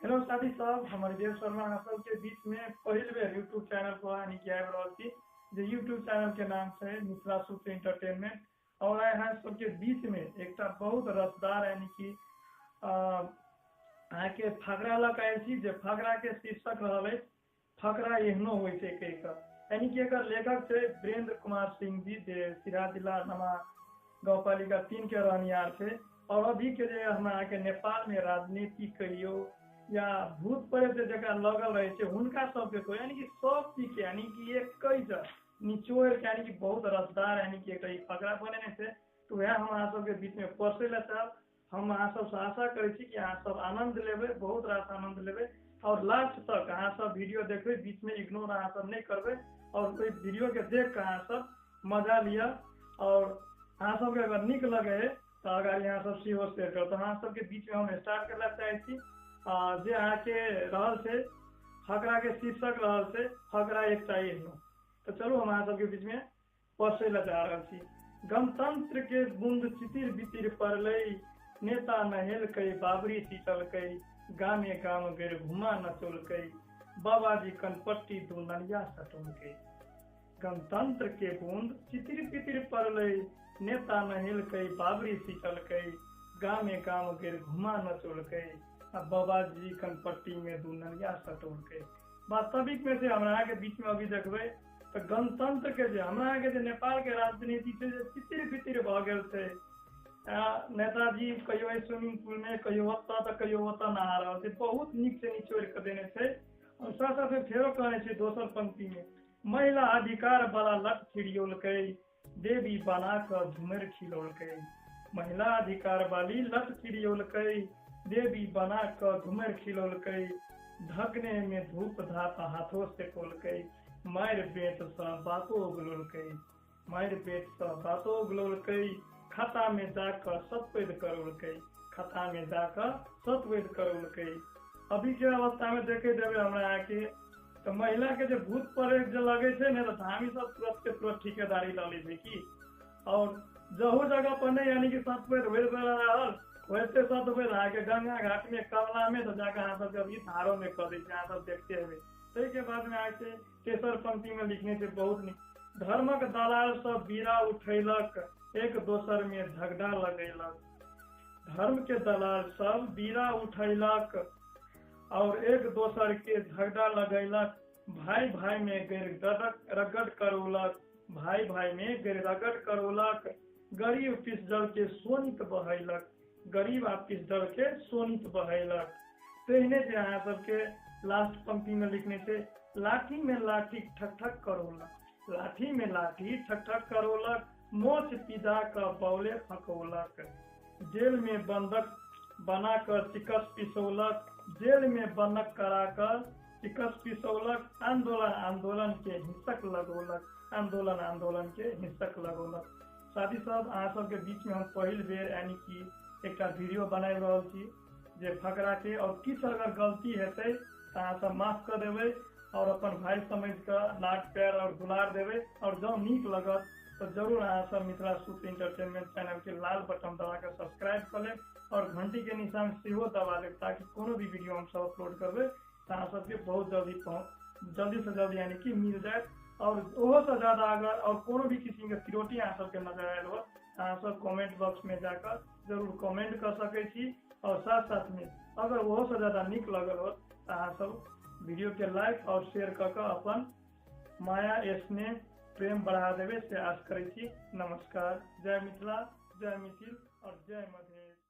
Hello साथी सब, हम हरिदेव शर्मा अहाँ सबके बीच में पहिल बेर यूट्यूब चैनल पर यानी कि आबि रहल छी, जे यूट्यूब चैनल के नाम छै मिथिला सूत्र एंटरटेनमेंट। और आइ अहाँ सबके बीच में एकटा बहुत रसदार यानी कि अहाँके फकरा लऽ कऽ आयल छी, जे फकरा के शीर्षक रहल अछि फकरा एहनो होइ छै कहि कऽ। यानी कि एकर लेखक छै वीरेंद्र कुमार सिंह जी, जे सिराहा जिला नमा गाउँपालिका 3 के रहनिहार छै। और अभी के जे हमरा अहाँके नेपाल में राजनीति कहियो या भूत प्रेत जकरा लगल रहै छै हुनका सबके कहियो, यानी कि सब चीज के यानी कि एक निचोड़ के यानी कि बहुत रसदार यानी कि एकटा ई फकरा बनेने छै। तऽ वएह हम अहाँ सबके बीच में परसै लए चाहब। हम अहाँ सबसँ आशा करै छी कि अहाँ सब आनंद लेबै, बहुत रास आनंद लेबै और लास्ट तक अहाँ सब वीडियो देखबै, बीच में इग्नोर अहाँ सब नहि करबै और ओहि वीडियो के देख कऽ अहाँ सब मजा लिअ। और अहाँ सबके अगर नीक लगे तऽ अगाडि अहाँ सब सेहो शेयर करब। तऽ अहाँ सबके बीच में हम स्टार्ट करला चाहै छी, जे अहाँके रहल छै फकरा के शीर्षक रहल छै फकरा एकटा एहनो। तऽ चलू हम अहाँ सबके बीच में परसै लए जा रहल छी। गणतंत्र के बूंद चितिर बितिर पड़लै, नेता नहेलकै बाबरी सींचलकै, गामे गाम गैर घुमा नचौलकै, बाबाजी कनपट्टी दू नलिया सटौलकै। गणतंत्र के बूंद चितिर पितिर पड़लै, नेता नहेलकै बाबरी सींचलकै, गामे गाम गैर घुमा नचौलकै, आ बाबाजी कनपट्टी में दू नलिया सटौलकै। वास्तविक में से हमरा अहाँके बीच में अभी देखबै तऽ गणतंत्र के जे हमरा अहाँके जे नेपाल के राजनीति छै जे चितिर पितिर भऽ गेल छै। नेताजी कहियो एहि स्विमिंग पूल में, कहियो ओतऽ तऽ कहियो ओतऽ नहा रहल छै। बहुत नीक से निचोड़ कऽ देने छै। और साथ साथ में फेरो कहने छै दोसर पंक्ति में, महिला अधिकार वाला लट छिड़ियौलकै, देवी बना कऽ झुमरि खिलौलकै। महिला अधिकार वाली लट छिड़ियौलकै, देवी बना कऽ झुमरि खिलौलकै, ढकने में धूप धाप हाथो सेकौलकै, मारि बेंत सँ बातो उगलौलकै, मारि बेंत सँ बातो उगलौलकै, खाता में जाकऽ सतवैद करौलकै, खाता में जाकऽ सतवैद करौलकै। अभी के अवस्था में देखे देबै हमरा अहाँके तऽ महिला के जे भूत प्रेत जे लगै छै ने, तऽ धामी सब तुरंत के तुरंत ठिकेदारी लऽ लै छै की। और जहू जगह पर नहि यानी कि सतवैद होइत रहल, वैसे सतवैद अहाँके गंगा घाट में कमला में तऽ जाकऽ अहाँ सबके अभी धारो में कऽ दै छै, अहाँ सब देखते हेबै। ताहिके बाद में अहाँके तेसर पंक्ति में लिखने छै बहुत नीक, धर्मक दलाल सब बीड़ा उठैलक, एक दोसर में झगड़ा लगैलक। धर्म के दलाल सब बीड़ा उठैलक और एक दोसर के झगड़ा लगैलक, भाई भाई में गैर रगड़ करौलक, भाई भाई में गैर रगड़ करौलक, गरीब पिसडल के सोनित बहैलक, गरीब आ पिसडल के सोनित बहैलक। तेहने जे अहाँ सबके लास्ट पंक्ति में लिखने छै, लाठी में लाठी ठक ठक करौलक, लाठी में लाठी ठक ठक करौलक, मोछ पिजा कऽ बौले फकौलक, जेल में बंधक बना कऽ चिकस पिसौलक, जेल में बंधक करा कऽ चिकस पिसौलक, आंदोलन आंदोलन के हिंसक लगौलक, आंदोलन आंदोलन के हिंसक लगौलक। साथी सब, अहाँ सबके बीच में हम पहिल बेर यानी कि एकटा वीडियो बनाबि रहल छी जे फकरा के, और किछु अगर गलती हेतै तऽ अहाँ सब माफ कऽ देबै और अपन भाई समझि कऽ लाड प्यार और दुलार देबै। और जँ नीक लगत तऽ जरूर अहाँ सब मिथिला सूत्र एंटरटेनमेंट चैनल के लाल बटन दबा कऽ सब्सक्राइब कऽ लेब और घंटी के निशान सेहो दबा लेब, ताकि कोनो भी वीडियो हम सब अपलोड करबै तऽ अहाँ सबके बहुत जल्दी जल्दी से जल्दी यानी कि मिल जायत। और ओहो से ज्यादा अगर और कोनो भी किस्म के त्रुटि अहाँ सबके नजर आयल हो तऽ अहाँ सब कमेंट बॉक्स में जाकऽ जरूर कमेंट कऽ सकै छी। और साथ साथ में अगर ओहो से ज्यादा नीक लगल हो तऽ अहाँ सब वीडियो के लाइक और शेयर कऽ कऽ अपन माया स्नेह प्रेम बढ़ा देबै से आश करै छी। नमस्कार, जय मिथिला, जय मिथिल और जय मधेश।